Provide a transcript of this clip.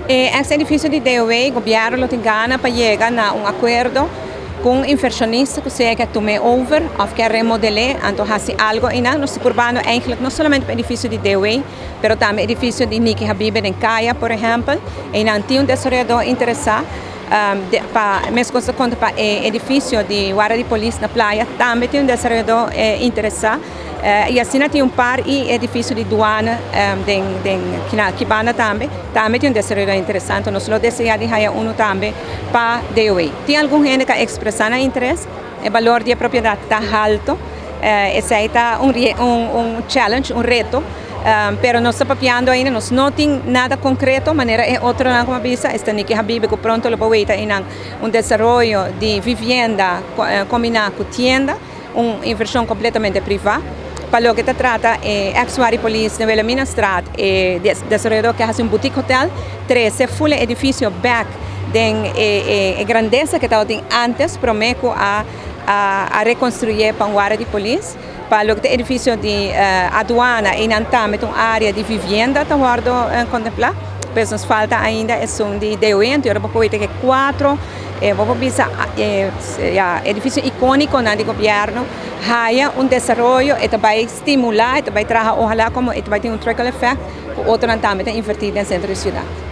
E ex edifisio di DOW, gobièrnu lo tin gana pa yega na un akuerdo ku un invershonista ku sea ke tum'é over òf ke remodel'é anto hasi algu einan. Nos ta purbando eigenlijk no solamente pa edifisio di DOW, pero tambe edifisio di Niki Habibe den Kaya por ehèmpel. Einan tin un desaroyadó interesá. Pa meskos ta konta pa e edifisio di Warda di Polis na Playa tambe tin un desaroyadó interesá. I asina tin un par i edifisio di duana den den ki banda tambe tambe tin un desaroyadó interesá. Enton nos lo deseá di haya unu tambe pa DOW. Tin algun hende ku a ekspresá nan interes. E balor di e propiedat ta halto. Esei ta un un challenge, un reto. Pero nos ta papiando ainda, nos no tin nada concreto manera e otronan como a bisa, esta Niki Habibe cu pronto lo por weita einan un desaroyo di vivienda combina cu tienda, un inversion completamente priva. Pa loke ta trata e ex Wari Polis den Wilhelminastraat, e desaroyador ke haci un boutique hotel, trece full e edificio bek den e grandeza ke tabatin antes prome cu a a reconstruye pa un wara di polis. Pa loke ta edifisio di aduana einan tambe ta un área di vivienda ta wòrdu kontemplá. Pues nos falta ainda esun di DOE, anto ora bo por weta ke kuatro bo por bisa ya edifisio ikónikonan di gobièrnu haya un desaroyo, e ta bai stimulá, e ta bai traha ohalá komo e ta bai tin un trickle effect ku otronan tambe ta invertí den sentro di siudat.